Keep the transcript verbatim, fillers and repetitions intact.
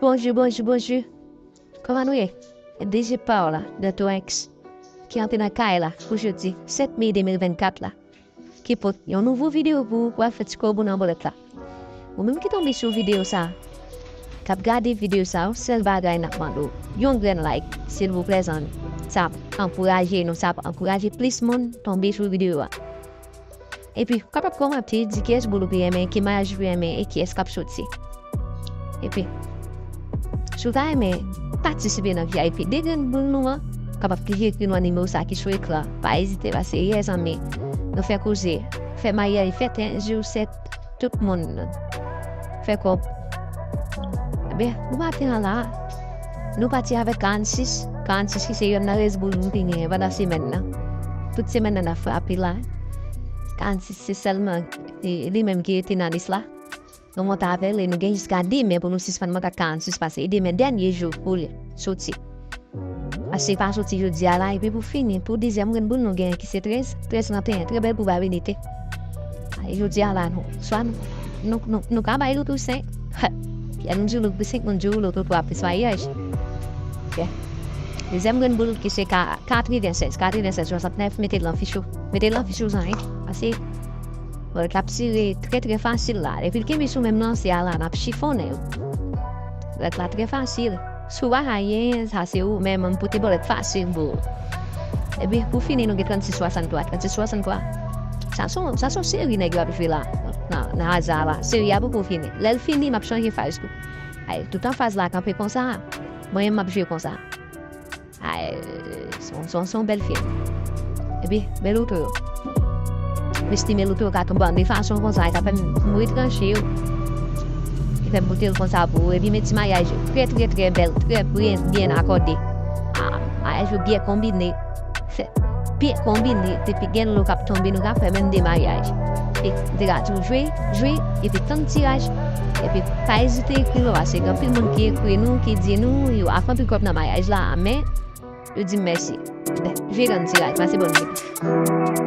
Bonjou, bonjou, bonjou. Kòman nou ye? D J Paola, The Twanx, ki antre nan kay la pou jodi sèt me de mil vennkat la, ki pote yon nouvo videyo pou ou, pou w al fè ti kòb ou nan bòlèt la. Ou menm ki tonbe sou videyo sa, k ap gade videyo sa, yon sèl bagay n ap mande w, yon grenn like, silvouplè, zanmi. Sa ap ankouraje nou, sa ap ankouraje plis moun tonbe sou videyo a. Epi, w kapab kòmante, di kiyès boul ou pi renmen, ki mayaj ou pi renmen, e kiyès k ap soti. Epi, si w ta renmen patisipe nan V I P de grenn boul nou an, w kapab klike ekri nou an nimewo sa ki sou ekran. Pa ezite, pase yè, zanmi, nou fè koze, fè mayaj, fè tenten, jou sèt, tout moun fè kòb. Ebyen, pou maten an la, nou pati avèk karannsis. Karannsis ki se yonn nan rès boul nou te genyen pandan semèn nan. Tout semèn nan, n ap frape la. Karannsis se sèlman, e, li menm ki rete nan lis la. Nou monte avè l e nou gen jiska demen pou nou sispann monte ak karannsis, pase e demen dènye jou pou li soti. Pase pa soti jodi a la, epi pou fini, pou dezyèm grenn boul nou genyen ki se trèz, trèz trannteyen, trè bèl pwobabilite. E jodi a la, nou, swa nou, nou, nou, nou ka bay loto senk, lè nou di loto senk, nou di loto twa plis mayaj. Ok. Dezyèm grenn boul ki se ka, katrevennsèz, katrevennsèz, swasantnèf, mete l nan fich ou. Mete l nan fich ou, zanmi. Pase, bon, l ap tire trè, trè fasil la. Epi l kenbe sou menm lanse a la, n ap chifonnen yo. Bòlèt la trè fasil. Si w pa ka genyen, sa se ou menm, m pote bòlèt fasil pou ou. Epi, pou fini, nou gen trannsis swasanntwa, trannsis swasanntwa. Sa se yon, sa se yon seri nèg yo ap jwe la, nan, nan aza la. Seri a poko fini. Lè l fini, m ap chanje faz tou. Ay, toutan faz la kanpe konsa, mwen menm m ap jwe konsa. Ay, se yon, se yon, se yon bèl fim. Epi, men loto yo. M estime loto yo ka tonbe an de fason konsa, e ka fè m, m retranche yo. E fè m pote l konsa pou ou. Epi, men ti mayaj yo. Trè, trè, trè bèl. Trè byen, byen akòde. A, mayaj yo byen konbine. Fè, byen konbine. Depi gen lo k ap tonbe, nou ka fè menm de mayaj. E, m te ka di w jwe, jwe, epi tann tiraj. Epi, pa ezite ekri lo a. Se gen anpil moun ki ekri nou, ki di nou, yo ap anpil kòb nan mayaj la, men, yo di m mèsi. Jwe tann tiraj, pase bòn nèg.